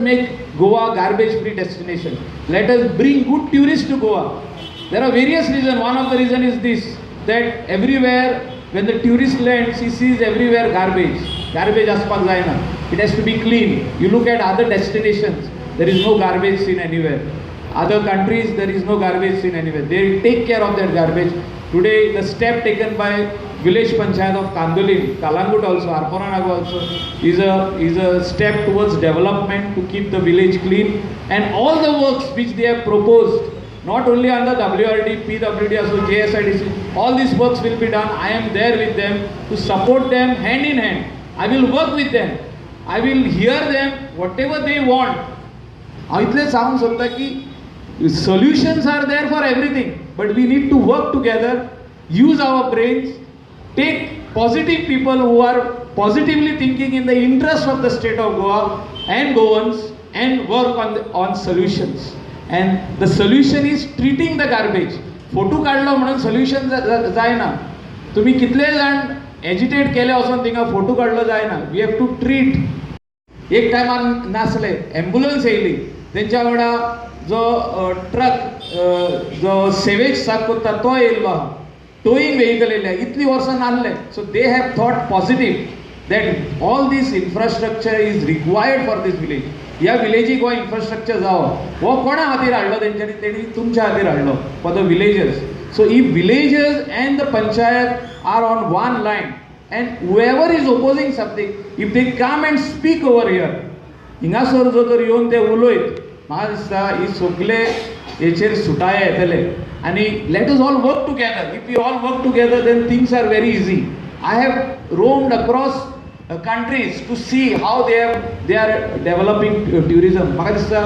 Make Goa garbage free destination. Let us bring good tourists to Goa. There are various reasons. One of the reason is this, that everywhere when the tourist lands, he sees everywhere garbage. Garbage आसपाक जायना. It has to be clean. You look at other destinations, there is no garbage seen anywhere. Other countries, there is no garbage seen anywhere. They take care of their garbage. Today, the step taken by village panchayat of Candolim, Calangute also, Arpora also, is a step towards development to keep the village clean. And all the works which they have proposed, not only under WRD, PWD, also JSIDC, all these works will be done. I am there with them to support them hand in hand. I will work with them. I will hear them, whatever they want. हांव इतलें सांगूंक सोदता की solutions are there for everything, but we need to work together, use our brains, take positive people who are positively thinking in the interest of the state of Goa and Goans and work on solutions. And the solution is treating the garbage. Photo काडलो म्हणून solution जायना. तुमी कितले जाण agitate केले वचोन थिंगा photo काडलो जायना. We have to treat. एक टायमार नासले, एम्बुलन्स येयली, तेंच्या वांगडा जो ट्रक जो सेवेज साफ करता तो येयल्लो आहा, टोईंग वेहिकल येयलें. इतलीं वर्सां नासलें. So they have thought positive that all this infrastructure is required for this village. ह्या विलेजीक हो इन्फ्रास्ट्रक्चर जावो. हो कोणा खातीर हाडलो तेंच्यांनी? तेणी तुमच्या खातीर हाडलो, for the villagers. So if villagers and the panchayat are on one line and whoever is opposing something, if they come and speak over here, हिंगासर जर तर येवन ते उलयत, म्हाका दिसता ही सगळे हेचेर सुटाये येतले. आनी let us all work together. If you all work together, then things are very easy. I have roamed across countries to see how they are developing tourism. म्हाका दिसता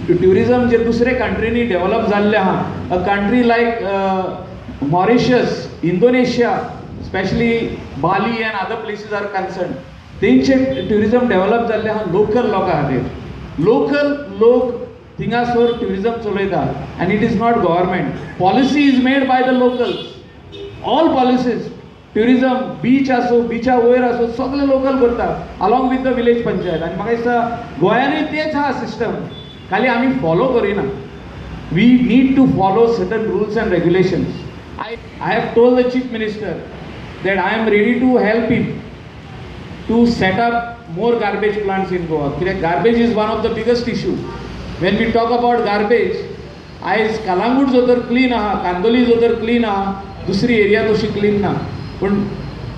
ट्युरिजम जे दुसरे कंट्रीनी डेव्हलप जाल्लें आहा, a country like Mauritius, Indonesia, specially Bali and other places are concern, तेंचे tourism develop जाल्लें आहा local लोकां खातीर. लोकल लोक थिंगासर ट्युरिजम चलयता आनी it is not government. Policy is made by the locals. All policies, tourism, beach आसूं, बिचा वयर आसूं, सगळे लोकल करता along with the village panchayat. आनी म्हाका दिसता गोंयांनूय तेच आहा सिस्टम, खाली आमी फॉलो करिना. We need to follow certain rules and regulations. I have told the Chief Minister that I am ready to help him to set up more garbage plants in Goa. कित्याक garbage is one of the biggest issue. When we talk about garbage, आयज कलांगूट जो तर clean आहा, कांदोली जो तर clean आहा, दुसरी area तशी क्लीन ना. पूण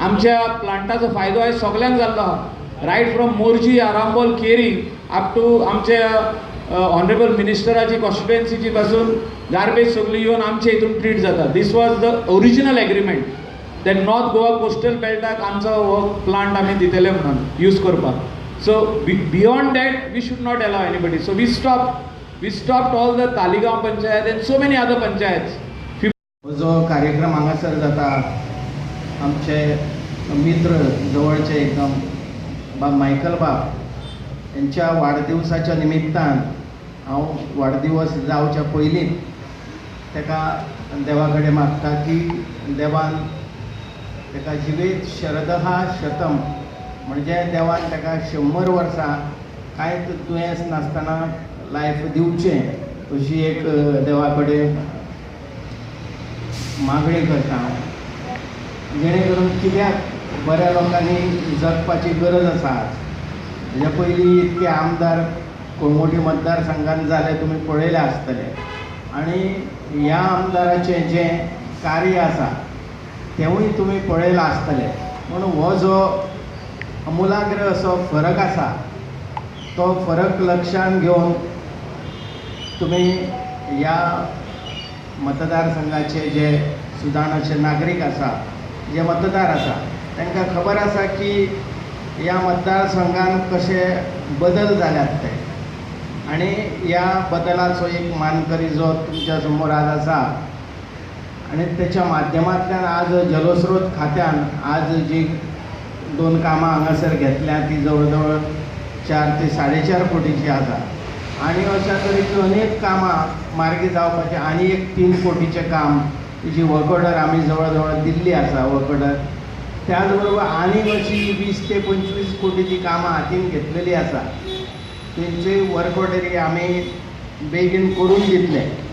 आमच्या प्लांटाचो फायदो आयज सगल्यांक जाल्लो आहा, right from Morjim, Arambol, Keri, up to आमच्या ऑनरेबल मिनिस्टराची कॉन्स्टिट्युएन्सीची पासून गार्बेज सगळी येवन आमच्या हितून ट्रीट जाता. This was the original agreement that North Goa coastal बेल्टाक आमचो हो प्लांट आमी दितले म्हणून यूज करपाक. So beyond that we should not allow anybody. So we stop all the Taleigao panchayat and so many other panchayats. हो जो कार्यक्रम हांगासर जाता, आमचे मित्र जवळचे एकदम बाब मायकल बाब यांच्या वाडदिवसाच्या निमित्तान, हांव वाडदिवस जावच्या पयलींच ताका देवा कडेन मागता की देवान ताका जिवेत शरदः शतम, म्हणजे देवान ताका 100 वर्सां कांयच दुयेंस नासतना लायफ दिवचें अशी एक देवा कडेन मागणी करता हांव, जेणे करून कित्याक बऱ्या लोकांनी जगपाची गरज आसा आज. हेज्या पयलीं इतके आमदार कळंगूटी मतदारसंघान जाले, तुमी पळयले आसतले. आनी ह्या आमदाराचें जें कार्य आसा तेंवूय तुमी पळयलां आसतलें. पूण हो जो अमुलाग्र असो फरक आसा, तो फरक लक्षान घेवन तुमी ह्या मतदारसंघाचे जे सुदाणाचे नागरीक आसा, जे मतदार आसा, तांकां खबर आसा की ह्या मतदारसंघान कशे बदल जाल्यात ते. आनी ह्या बदलाचो एक मानकरी जो तुमच्या समोर आज आसा आनी तेच्या माध्यमांतल्यान आज जलस्रोत खात्यान आज जी दोन कामां हांगासर घेतल्या, ती जवळ जवळ 4 ते 4.5 कोटीची आसा. आनी अशा तरेची अनेक कामां मार्गी जावपाची. आनी एक 3 कोटीचें काम, जी वर्क ऑर्डर आमी जवळ जवळ दिल्ली आसा वर्क ऑर्डर. त्याच बरोबर आनीक अशी 20 ते 25 कोटीची कामां हातीन घेतलेली आसा. थंयची वर्क ऑर्डरी आमी बेगीन करून दितले.